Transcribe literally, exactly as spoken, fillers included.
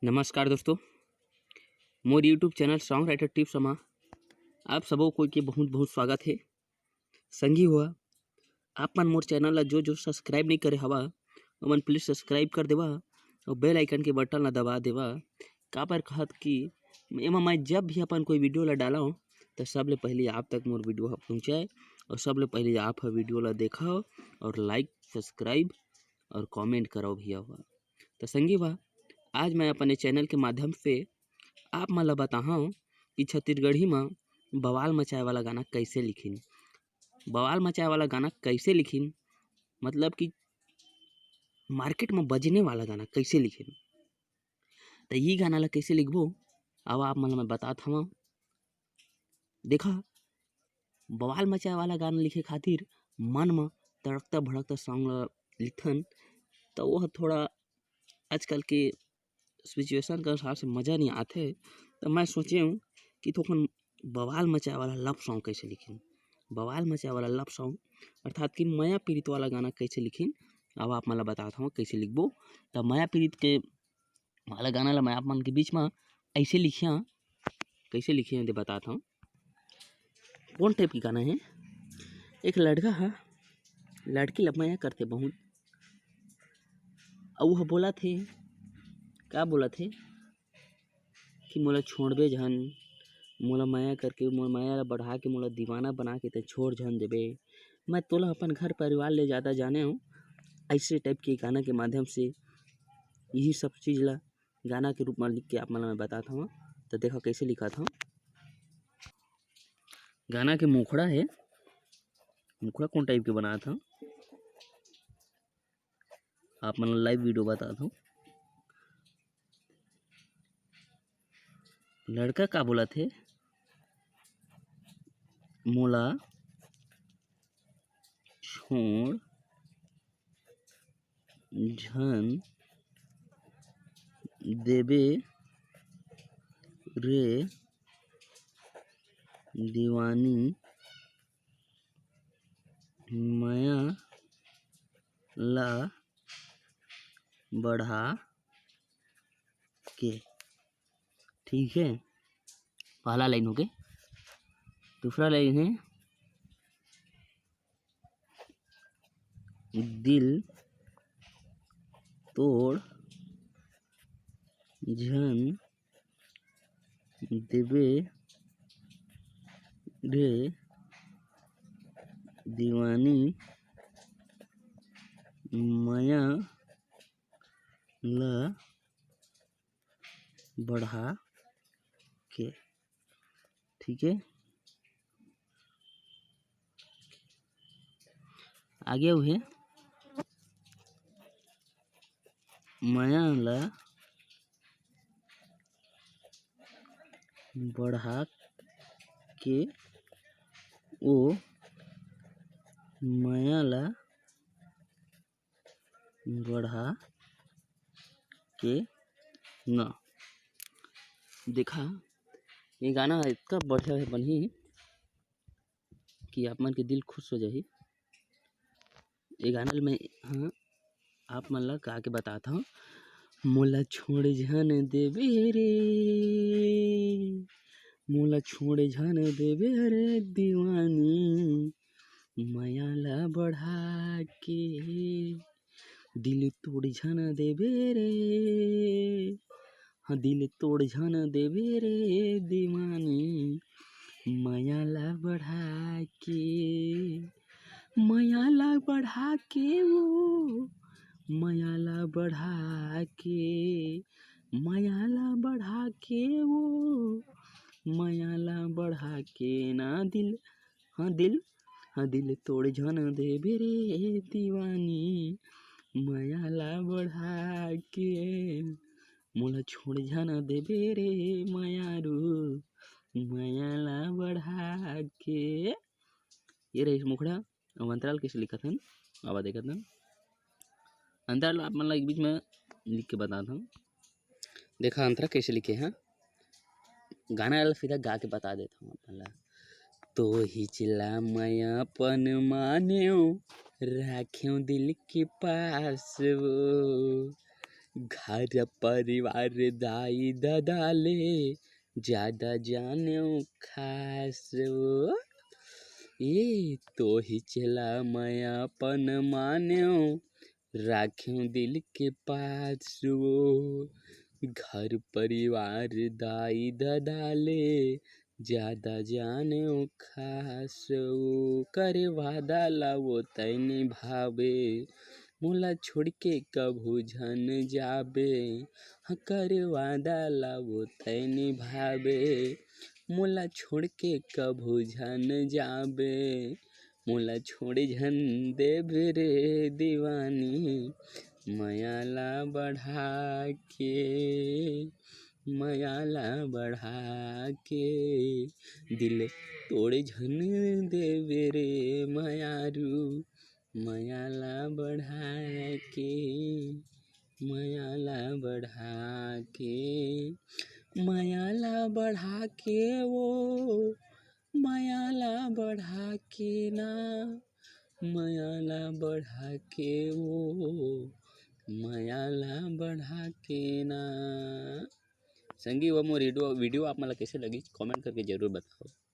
नमस्कार दोस्तों, मोर YouTube channel Song Writer Tips मा आप सबो कोई के बहुत बहुत स्वागत हे। संगी हुआ, आप मन मोर चैनल ला जो जो सब्सक्राइब नहीं करे हवा, ओमन प्लीज सब्सक्राइब कर देवा और बेल आइकन के बटन ला दबा देवा। काबर कहत कि एमा मैं जब भी अपन कोई वीडियो ला डालव तो सबले पहले आप तक मोर वीडियो ह पहुँचे और सबले पहले आप ह वीडियो ला देखव और लाइक, सब्सक्राइब और कमेंट करव भैया हुआ। तो संगी बा, आज मैं अपन चैनल के माध्यम से आप मन ला बताहूँ कि छत्तीसगढ़ी मा बवाल मचाए वाला गाना कैसे लिखिन। बवाल मचाए वाला गाना कैसे लिखिन, मतलब कि मार्केट में बजने वाला गाना कैसे लिखिन। तो ये गाना ला कैसे लिखबो, अब आप मन ला मैं बतात हवं। देखा, बवाल मचाए वाला गाना लिखे खातिर मन म तड़कता भड़कता सॉन्ग ल लिखथन, त वो ह थोड़ा आजकल के सिचुएशन के अनुसार से मज़ा नहीं आथे। त मैं सोचे हूँ कि थोकन बवाल मचाए वाला लव सॉन्ग कैसे लिखिन, बवाल मचाए वाला लव सॉन्ग अर्थात कि मया पीड़ित वाला गाना कैसे लिखिन, अब आप मन ला बतात हूँ कैसे लिखबो। त मया पीड़ित के वाला गाना ला मैं आप मन के बीच में ऐसे लिखिया, कैसे लिखिया दे बतात हूँ। कौन टाइप के गाना है? एक लड़का है, लड़की ला मया करथे बहुत, अउ वो बोला थे, का बोला थे कि मोला छोड़बे झन, मोला मया करके, मोला मया ला बढ़ा के, मोला दीवाना बना के ते छोड़ झन देबे। मैं तोला अपन घर परिवार ले ज़्यादा जाने हूँ। ऐसे टाइप के गाना के माध्यम से यही सब चीज़ ला गाना के रूप में लिख के आप मन ला मैं बतात हवं। तो देखो कैसे लिखत हवं। गाना के मुखड़ा है, मुखड़ा कौन टाइप के बनात हवं, आप मन ला लाइव वीडियो बतात हवं। लड़का का बोलत हे, मोला छोड़ झन देबे रे दीवानी, मया ला बढ़ा के। ठीक है, पहला लाइन हो गे। दूसरा लाइन है, दिल तोड़ झन देबे रे दीवानी, मया ला बढ़ा के। ठीक है, आगे वो है, मया ला बढ़ा के, ओ मया ला बढ़ा के ना। देखा, ये गाना इतना बढ़िया है, बनही कि आप मन के दिल खुश हो जाही। ये गाना ल मैं, हाँ, आप मन ला गा के बतात हूँ। मोला छोड़ झन देबे रे, मोला छोड़ झन देबे रे दीवानी, मया ला बढ़ा के। दिल तोड़ झन देबे रे, हाँ, दिल तोड़ झन देबे रे दीवानी, मया ला बढ़ा के, मया ला बढ़ा के वो, मया ला बढ़ा के, मया ला बढ़ा के वो, मया ला बढ़ा के ना दिल, हाँ दिल, हाँ दिल तोड़ झन देबे रे दीवानी, मया ला बढ़ा के, मोला छोड़ झन देबे रे मयारू, मया ला बढ़ा के। ये रहिस मुखड़ा। अब अंतरा ल कइसे लिखत हन, अब देखत हन। अंतरा ल आप मन ला एक बीच में लिख के बतात हन। देखा अंतरा कइसे लिखे हन, गाना ल सीधा गा के बता देत हन आप मन ला। तो ही चिल्ला मैं अपन मानेव, राखेव दिल के पास वो। घर परिवार दाई ददा ले ज्यादा जानेव खास वो। ए तोही चला मैं अपन मानेव, राखेव दिल के पास वो। घर परिवार दाई ददा ले ज्यादा जानेव खास वो। करे वादा ला वो तय निभावे, मोला छोड़ के कभू झन जाबे। हाँ, करे वादा ला वो तय निभावे, मोला छोड़ के कभू झन जाबे। मोला छोड़ झन देबे रे दीवानी, मया ला बढ़ा के, मया ला बढ़ा के। दिल तोड़ झन देबे रे मयारू, मया ला बढ़ा के, मया ला बढ़ा के, मया ला बढ़ा के वो, मया ला बढ़ा के ना, मया ला बढ़ा के वो, मया ला बढ़ा के ना। संगी, वो मोर video, video आप मन ला कइसे लगिस, comment करके जरूर बताओ।